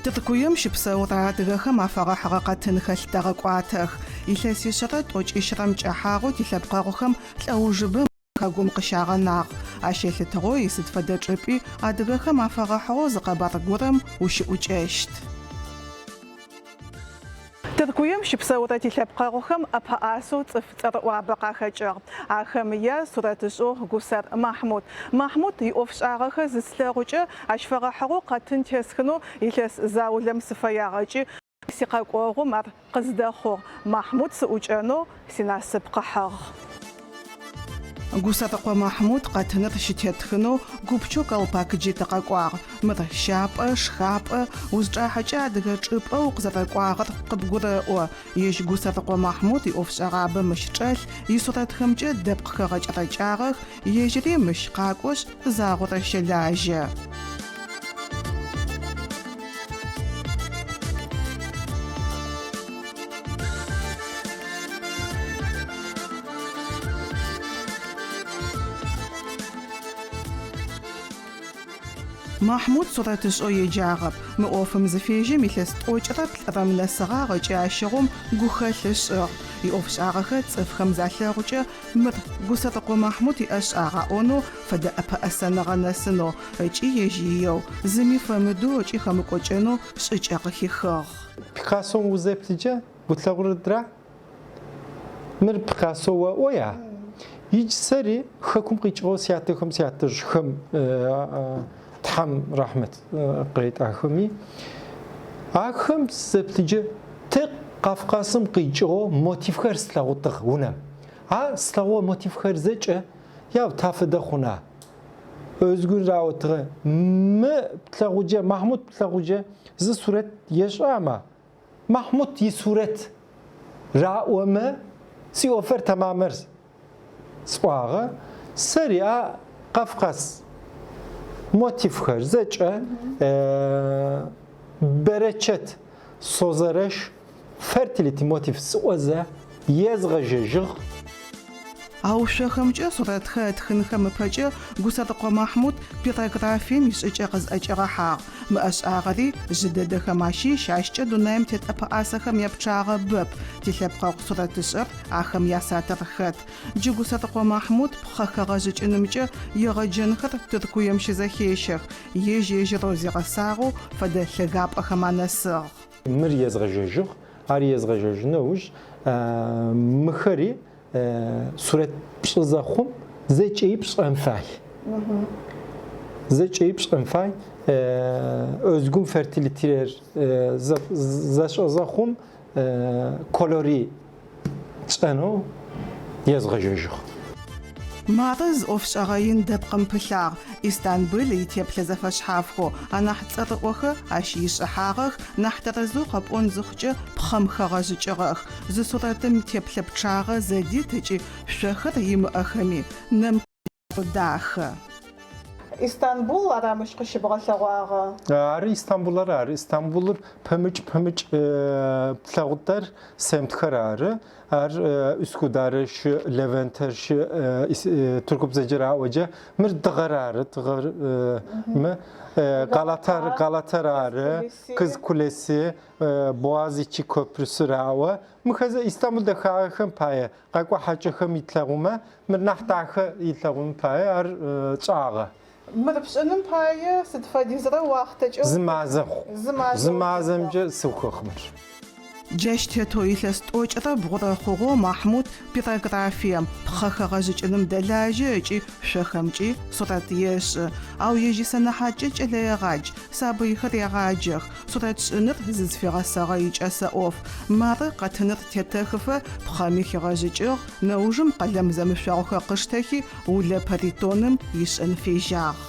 Тыркуем щыпсэурэ адыгэхэм афэгъэхьыгъэ къэтынхэр лъытэгъэкӏуатэх. Илъэсишъэрэ тӏокӏищырэм кӏэхьагъэу тилъэпкъэгъухэм лӏэужыбэ хэгум къыщагъэнагъ. Ащ елъытыгъэу исыд фэдэ чӏыпӏи адыгэхэм афэгъэхьыгъэу зы къэбар горэм ущыӏукӏэщт. Тыркуем щыпсэурэ тилъэпкъэгъухэм ӏэпэӏасэу цӏыф цӏэрыӏуабэ къахэкӏыгъ. Ахэм яз сурэтышӏэу Гусэр Махьмут. Махьмут иӏофшӏагъэхэр зыслъэгъукӏэ, ащ фэгъэхьыгъэу къэтын тесхынэу илъэс заулэм сыфэягъ ыкӏи сикъэкӏогъум ар къыздэхъугъ. Махьмут сыӏукӏэнэу синасып къыхьыгъ. Гусэрыкъо Махьмут къэтыныр щытетхынэу гупчэу Калпакджи тыкъэкӏуагъ. Мыр щапӏэ, шхапӏэ, узчӏахьэкӏэ адыгэ чӏыпӏэ укъызэрэкӏуагъэр къыбгурэӏо. Ежь Гусэрыкъо Махьмут иӏофшӏэгъабэ мыщ чӏэлъ, исурэтхэмкӏэ дэпкъхэр гъэкӏэрэкӏагъэх, ежьыри мыщ къакӏошъ, загъорэ щэлажьэ. Махьмуд сурэтышӏэу еджагъэп. Мы ӏофым зыфежьэм илъэс тӏокӏырэ плӏырэм нэсыгъагъ ыкӏи ащыгъум гухэлъ ышӏыгъ. Иӏофшӏагъэхэр цӏыфхэм залъэгъукӏэ, мыр Гусэрыкъо Махьмуд иӏэшӏагъ аӏонэу, фэдэ ӏэпэӏэсэныгъэ нэсынэу ыкӏи ежь иеу, зыми фэмыдэу ыкӏи хэмыкӏокӏэнэу шӏыкӏэ къыхихыгъ. Пикассом узеплъыкӏэ, утлъэгъурыдра? Мыр Пикассо оӏоя? Икӏ сэри хэкум къикӏыгъэу сятэхэм сятэжъхэм Тхьэм рахьмэт къыретӏахэми, ахэм сызэплъыджэ тэ Кавказым къикӏыгъэу мотивхэр слъэгъутыгъ унэм. А слъэгъугъэ мотивхэр зэкӏэ яу тафэдэ хъуна? Özgün раӏотыгъэ мы плъэгъуджэ, Махьмуд плъэгъуджэ зы сурэт ешӏа ама? Махьмуд исурэт раӏомэ, сиӏофэр тэмамэр сӏуагъэ, сэри а Кавказ мотивхэр зэкӏэ бэрэчэт созэрэш fertility мотив сӏозэ езгъэжьэжьыгъ. Ау шъохэмкӏэ сурэтхэр ытхынхэм ыпэкӏэ Гусэрыкъо Махьмуд пирографием ишӏыкӏэ къызӏэкӏигъэхьагъ. Мы ӏэшӏагъэри жъы дэдэхэм ащыщ, ащкӏэ дунаим тет ӏэпэӏасэхэм япчъагъэ бэп, тилъэпкъэгъу сурэтышӏэр ахэм ясатыр хэт. Джы Гусэрыкъо Махьмуд пхъэ хэгъэжъыкӏынымкӏэ егъэджэнхэр Тыркуем щызэхещэх, ежь-ежьырэу зигъэсагъэу фэдэ лъэгапӏэхэм анэсыгъ. Мыр езгъэжьэжьыгъ, ар езгъэжьэжьын ыуж мыхэри сурэт пшӏы зэхъум зэкӏэи пшӏэн фай. Зэкӏэи пшӏэн фай. Özgün fertility-р зэшӏэ зэхъум колори тшӏэнэу езгъэжьэжьыгъ. Мары зы ӏофшӏэгъэ ин дэпкъым пылъагъ. Истанбыл итеплъэ зэфэшъхьафхэу анахь цӏэрыӏохэр ащ ишӏыхьагъэх, нахь тэрэзэу къэпӏон зыхъукӏэ, пхъэм хэгъэжъыкӏыгъэх. Зы сурэтым теплъэ пчъагъэ зэдит ыкӏи шъохэр имыӏэхэми, нэм дахэ. Истанбул ара мыщ къыщыбгъэлъэгъуагъэ? Ары, Истанбулыр ары. Истанбулыр пэмыкӏ пэмыкӏ плъэгъутэр семтхэр ары. Ар Üsküdar'ы щыӏ, Левентэр щыӏ, тыркубзэкӏэ раӏоджэ. Мыр дыгъэр ары, дыгъэр мы Галатар, Галатар ары, Kız Kulesi, Boğaziçi Köprüsü раӏо. Мыхэр Истанбул дэхагъэхэм пае, къэкӏо хьакӏэхэм итлъэгъумэ, мыр нахь дахэ илъэгъун пае ар тшӏагъэ. Мыр пшӏыным пае сыд фэдизрэ уахътэкӏэ Зы мазэ хъу. Зы мазэ Зы мазэмкӏэ сыухыгъ мыр. Джащ тетэу илъэс тӏокӏырэ бгъурэ хъугъэу Махьмуд пирографием, пхъэ хэгъэжъыкӏыным дэлажьэ ыкӏи шъохэмкӏи сурэт ешӏы. Ау ежь исэнэхьаткӏэ кӏэлэегъадж, сабыйхэр егъаджэх. Сурэтшӏыныр зызфигъэсэгъэ икӏэсэ ӏоф. Мары къэтыныр тетэхыфэ пхъэми хигъэжъыкӏыгъ, нэужым къэлэм зэмышъогъухэр къыштэхи, Улэпэ ритоным ишӏын фежьагъ.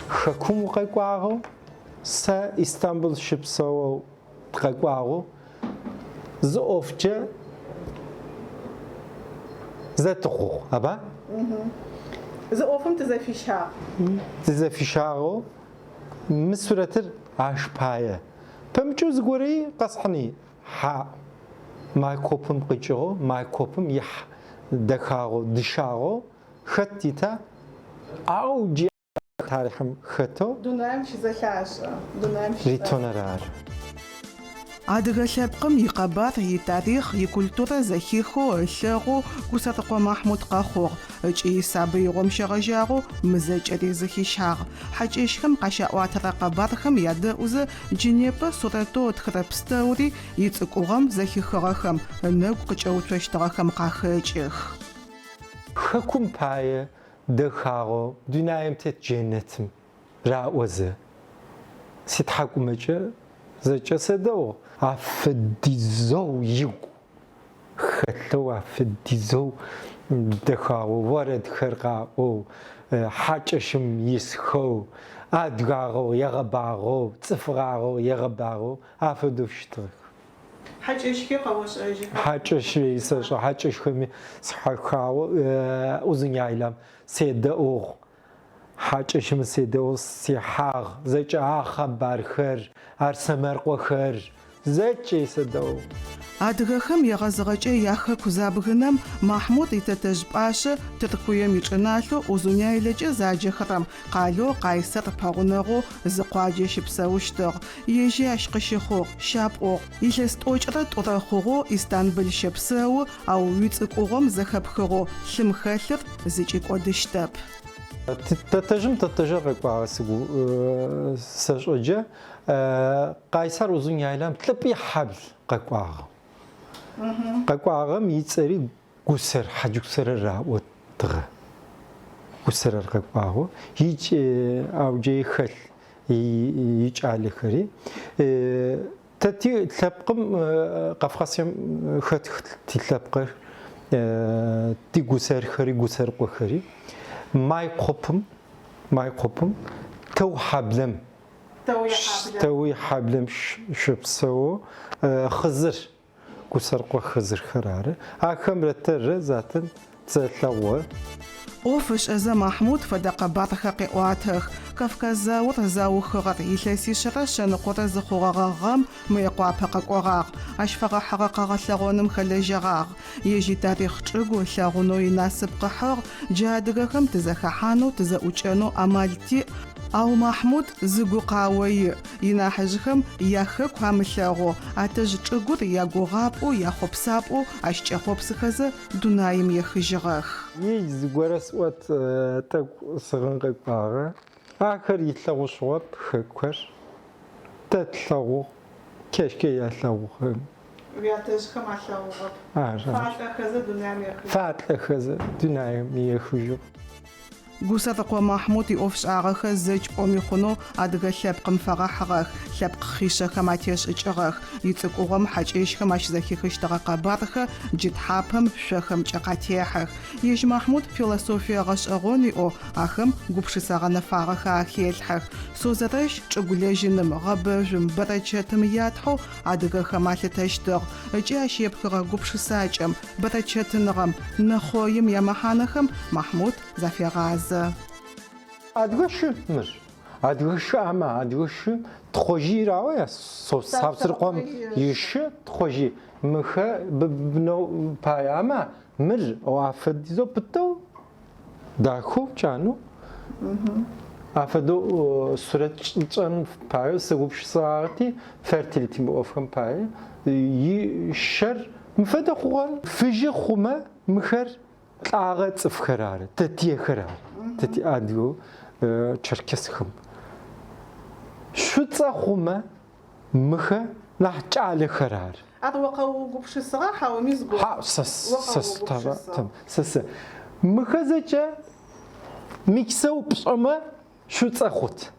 Хэкум укъэкӏуагъэу, сэ Истамбул щыпсэоу тыкъэкӏуагъэу зы ӏофкӏэ зэ тыхъугъ, аба? Зы ӏофым тызэфищагъ. Тызэфищагъэу мы сурэтыр ащ пае. Пэмыкӏэу зыгорэи къэсхьыни. Хьа Майкопым къикӏыгъэу, Майкопым ихь дэхагъэу, дышагъэу. Хэт ита? Ау джы тарихъым хэтэу. Дунаим щызэлъашӏэ, дунаим щыцӏэрыӏо. Ритонэр ары. Адыгэ лъэпкъым икъэбар, итарихъ, икультурэ зэхихэу, ылъэгъоу Гусэрыкъо Махьмуд къэхъугъ ыкӏи исабыигъом щегъэжьагъэу мы зэкӏэри зыхищагъ. Хьакӏэщхэм къащаӏуатэрэ къэбархэм ядэӏузэ джы непэ сурэтэу ытхырэ пстэури ицӏыкӏугъэм зэхихыгъэхэм, ынэгу къыкӏэуцощтыгъэхэм къахэкӏых. Хэкум пае дэхагъэу дунаим тет джэнэтым раӏозэ, ситхьакӏумэкӏэ зэкӏэ седэӏугъ. Афэдизэу игу хэлъэу, афэдизэу дэхагъэу орэдхэр къаӏоу, хьакӏэщым исхэу, адыгагъэу егъэбагъоу, цӏыфыгъагъэу егъэбагъоу афэдэу щытыгъэх. Хьакӏэщхи къэошӏэжьыха? Хьакӏэщри сэшӏэ, хьакӏэщхэми сыхьэхагъэу Узуняйлэм седэӏугъ. Хьакӏэщым седэӏугъ, сихьагъ, зэкӏэ а къэбархэр, ар сэмэркъохэр, зэкӏэ седэӏугъ. Адыгэхэм егъэзыгъэкӏэ яхэку забгынэм Махьмуд итэтэжъ пӏашъэ Тыркуем ичӏыналъэу Узуняйлэкӏэ заджэхэрэм къалэу Къайсэр пэгъунэгъоу зы къуаджэ щыпсэущтыгъ. Ежьи ащ къыщыхъугъ, щапӏугъ. Илъэс тӏокӏрэ тӏурэ хъугъэу Истанбыл щэпсэу, ау уицӏыкӏугъом зэхэпхыгъэу лъым хэлъыр зыкӏи кӏодыщтэп. Тэтэжъым тэтэжъыр къэкӏуагъэ сыгу сэшӏэджэ, Къайсэр Узуняйлэм Лӏыпӏи хьабл къэкӏуагъ. Къэкӏуагъэм ицӏэри Гусэр, Хьаджгусэрэр раӏотыгъэ. Гусэрэр къэкӏуагъэу, икӏ ауджэи хэлъ икӏалэхэри. Тэ ти лъэпкъым Кавказым хэтых тилъэпкъыр, ти Гусэрхэри, Гусэрыкъохэри. Майкъопым, Майкъопым, Тэу хьаблэм, Тэуй хьаблэм щэпсэу Хъызыр. Гусэрыкъо Хъызырхэр ары. Ахэмрэ тэррэ затэн тызэлъэгъу. ӏоф ышӏэзэ Махьмуд фэдэ къэбархэр къеӏуатэх. Кавказ заор заухыгъэр илъэсишъэрэ шъэныкъорэ зыхъугъэгъэ гъэм Мыекъуапэ къэкӏогъагъ. Ащ фэгъэхьыгъэ къэгъэлъэгъоным хэлэжьэгъагъ. Ежь итарихъ чӏыгу ылъэгъунэу инасып къыхьыгъ, джы адыгэхэм тызэхэхьанэу, тызэӏукӏэнэу амал тиӏ, ау Махьмуд зы гукъао иӏ, инахьыжъхэм яхэку амылъэгъоу, атэжъ чӏыгур ягугъапӏэу, яхъопсапӏэу ащ кӏэхъопсыхэзэ дунаим ехыжьыгъэх. Ежь зыгорэ сӏот тӏэкӏу сыгъын къэкӏуагъэ. Ахэр илъэгъушъугъэп хэкухэр. Тэ тлъэгъугъ, кешке ялъэгъугъэм. Уятэжъхэм алъэгъугъэп. Ары. Фалӏэхэзэ дунаим ехыжьыгъ. Фалӏэхэзэ дунаим ехыжьыгъ. Гусэрыкъо Махьмуд иӏофшӏагъэхэр зэкӏ пӏоми хъунэу адыгэ лъэпкъым фэгъэхьыгъэх, лъэпкъ хъишъэхэм атешӏыкӏыгъэх. Ицӏыкӏугъом хьакӏэщхэм ащызэхихыщтыгъэ къэбархэр джы тхьапэм шъохэмкӏэ къатехьэх. Ежь Махьмуд философие гъэшӏэгъон иӏэу ахэм гупшысэ гъэнэфагъэхэр ахелъхьэх. Созэрэщ чӏыгулэжьыным, гъэбэжъум, бэрэчэтым ятхьэу адыгэхэм алъытэщтыгъ ыкӏи ащ епхыгъэ гупшысакӏэм, бэрэчэтыныгъэм, нэхъоим ямэхьанэхэм Махьмуд зафегъазэ. Адыгэ шы мыр. Адыгэ шы амэ, адыгэ шы Тхъожъый раӏо я Саусырыкъом ишы Тхъожъый. Мыхэ быбынэу пае амэ, мыр афэдизэу пытэу Дахэу чанэу афэдэу сурэт шӏын пае сыгупшысагъэти, fertility ӏофхэм пае и щэр мыфэдэ хъугъэ. Фыжьы хъумэ мыхэр лӏагъэ цӏыфхэр ары, тэтиехэр ары, тэ тиадыгэу черкесхэм. Шӏуцӏэ хъумэ Мыхэр нахь кӏалэхэр ары. Ар о къэуугупшысыгъа хьауми зыгорэ? Хьау, сэ сэ сэ сэ мыхэр зэкӏэ миксэу пшӏэмэ шӏуцӏэ хъут.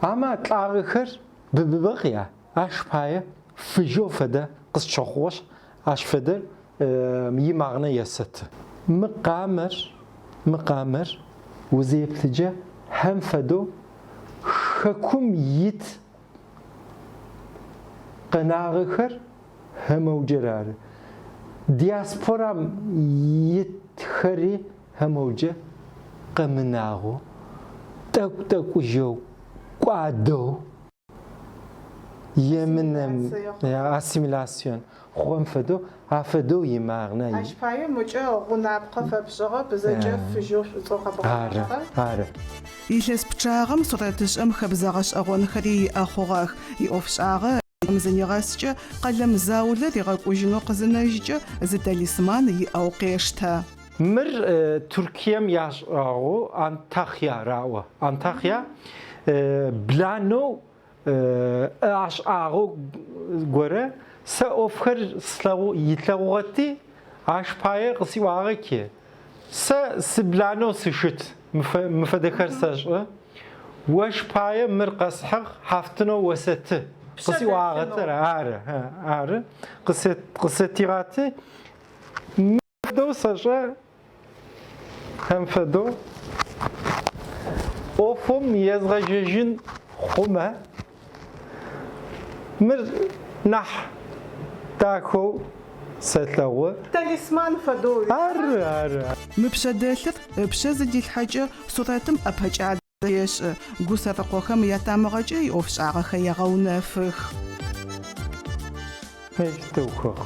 Амэ лӏагъэхэр быбыбыкъя, ащ пае фыжьэу фэдэ къысщыхъугъэшъ, ащ фэдэр имагънэ есэты. Мы къамэр, мы къамэр узеплъыджэ хьэм фэдэу Хэкум ит къэнагъэхэр хэмэуджэр ары. Диаспорам итхэри хэмэуджэ къэмынагъэу, тӏэкӏу-тӏэкӏужьэу, кӏуадэу. Емынэм, ассимиляцион хъугъэм фэдэу, афэдэу имагънэ. Ащ пае мыкӏэ гъунапкъэ фэпшӏыгъэп, зэкӏэ фыжьэу шӏуцӏэу Ары, къэбгъэнагъэ. ары. Илъэс пчъагъэм сурэтышӏэм хэбзэ гъэшӏэгъонхэри иӏэ хъугъэх. Иӏофшӏагъэ ыкӏэм зынигъэскӏэ, къэлэм заулэ ригъэкӏужьынэу къызынэжькӏэ, зы талисман иӏэу къештэ. Мыр Туркием яшӏагъэу Антахья раӏо. Антахья бланэу ашӏагъэу горэ сэ ӏофхэр слъэгъу илъэгъугъэти, ащ пае къысиӏуагъэки, сэ сыбланэу сыщыт, мы фэдэхэр сэшӏы, ощ пае мыр къэсхьыгъ, хьафтынэу осэты. Къысиӏуагъэтэр ары, ары, къысэтигъати, Фэдэу сэшӏэ, хэм фэдэу ӏофым езгъэжьэжьын хъумэ, мыр нахь дахэу сэлъэгъу. Талисман фэдэу. Ары, ары. Мы пшъэдэлъыр ыпшъэ зыдилъхьэкӏэ сурэтым ӏэпэкӏадзэ ешӏы, Гусэрыкъохэм ятамыгъэкӏэ иӏофшӏагъэхэр егъэунэфых. Мыщ тыухыгъ.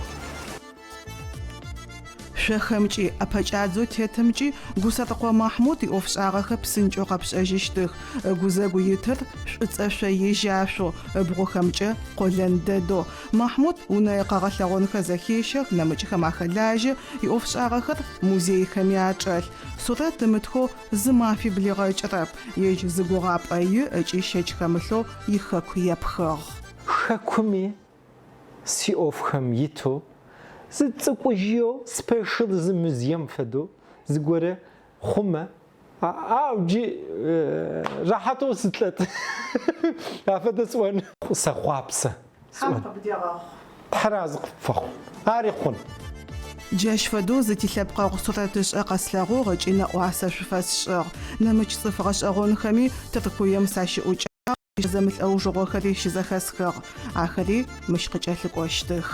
Шъохэмкӏи, ӏэпэкӏадзэу тетымкӏи Гусэрыкъо Махьмуд иӏофшӏагъэхэр псынкӏэу къэпшӏэжьыщтых. Ыгузэгу итыр шӏуцӏэшъо ежьашъоу, ыбгъухэмкӏэ къолэн дэдэу. Махьмуд унэе къэгъэлъэгъонхэр зэхещэх, нэмыкӏхэм ахэлажьэ, иӏофшӏагъэхэр музейхэми ачӏэлъ. Сурэт ымытхэу зы мафи блигъэкӏырэп, ежь зы гугъапӏэ иӏ ыкӏи щэч хэмылъэу ихэку епхыгъ. Хэкуми сиӏофхэм итэу, зы цӏыкӏужъыеу special зы музеем фэдэу зыгорэ хъумэ, ау джы рэхьатэу сылӏэт, афэдэ сӏон. Сэхъуапсэ сӏон. Тхьэр разэ къыпфэхъу. Ари хъун. Джащ фэдэу зы тилъэпкъэгъу сурэтышӏэ къэслъэгъугъ ыкӏи нэӏуасэ шъуфэсшӏыгъ. Нэмыкӏ цӏыф гъэшӏэгъонхэми Тыркуем сащыӏукӏагъ. Зэмылӏэужыгъохэри щызэхэсхыгъ, ахэри мыщ къыкӏэлъыкӏощтых.